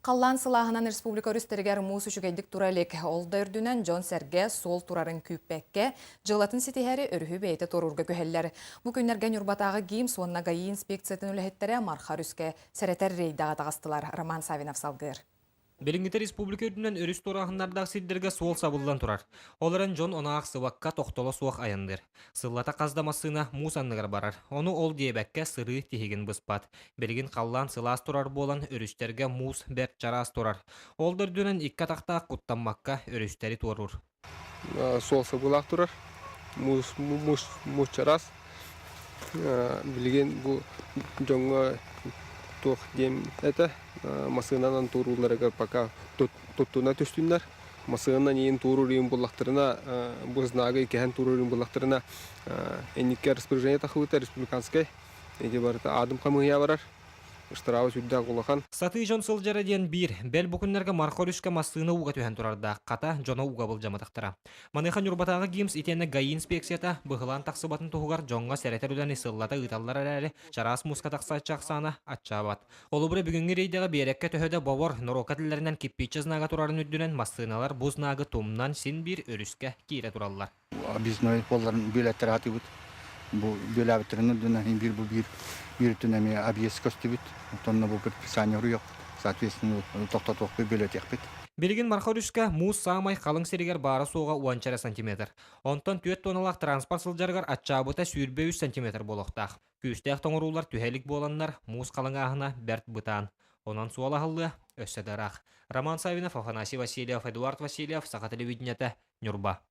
Халлаан сылааһынан республика өрүстэригэр муус үчүгэйдик тура илик. Ол да үрдүнэн дьон-сэргэ суол турарын күүппэккэ, дьыалатын ситиһээри өрүһү бэйэтэ туоруурга күһэллэр. Бу күннэргэ Ньурбатааҕы ГИМС уонна ГАИ инспекциятын үлэһиттэрэ Марха өрүскэ сэрэтэр рейдэҕэ таҕыстылар. Роман Савинов салгыыр. Билиҥҥитэ республика үрдүнэн өрүс туорааһыннардаах сирдэргэ суол сабыллан турар. Ол эрэн дьон ону аахсыбакка тохтоло суох айанныыр. Сыллата хас да массыына муус анныгар барар. Ону ол диэбэккэ сырыы тиһигин быспат. Билигин халлаан сылаас турар буолан өрүстэргэ муус бэрт чараас турар. Ол да үрдүнэн икки атахтаах куттаммакка өрүстэри туоруур. Суол сабыылаах турар. Муус, муус, муус чараас. Билигин бу дьоҥҥо туох диэм этэ, массыынанан туоруулларыгар пока туттуна түстүннэр. Массыынанан иин туоруур иин буллахтарына, бу знагы кэһэн туоруур иин буллахтарына, инникке распоряжение тахыбыта республиканскай. Ити барыта аадым хамыыһыйа барар. Ыстарааба сүрдээх улахан. Сатыы дьон сылдьара диэн биир, бэл бу күннэргэ Марха өрүскэ массыына ууга түһэн турардаах, хата, дьоно ууга былдьамматахтара. Маныаха Ньурбатааҕы ГИМС итиэннэ ГАИ инспекцията быһылаан тахсыбатын туһугар дьоҥҥо сэрэтэр үлэни сыллата ыыталлар эрээри, чараас мууска тахсааччы ахсаана аччаабат. Холобура, бүгүҥҥү рейдэҕэ биэрэккэ төһө да бобор, норуокка этиллэринэн киппииччэ знага турарын үрдүнэн массыыналар бу знагы тумнан син биир өрүскэ киирэ тураллар. Объездной буолларын бүөлэттэр аатыыбыт. Бу бүөлээбиттэрин үрдүнэн иһин биир бу биир биир өттүн эмиэ объезд көстүбүт. Онтон бу предписание уруйуохпут. Соответственно, тохтотуохпут, бүөлэтиэхпит. Билигин Марха өрүскэ муус саамай халыҥ сиригэр баара-суоҕа уонча эрэ сантиметр. Онтон түөрт туоналаах транспорт сылдьарыгар аччаабыта 23 сантиметр буолуохтаах. Күүстээх тоҥоруулар түһэ илик буоланнар, муус халыҥааһына бэрт бытаан. Онон суол аһыллыа өссө да ыраах. Роман Савинов, Афанасий Васильев, Эдуард Васильев, Саха телевидениетэ, Ньурба.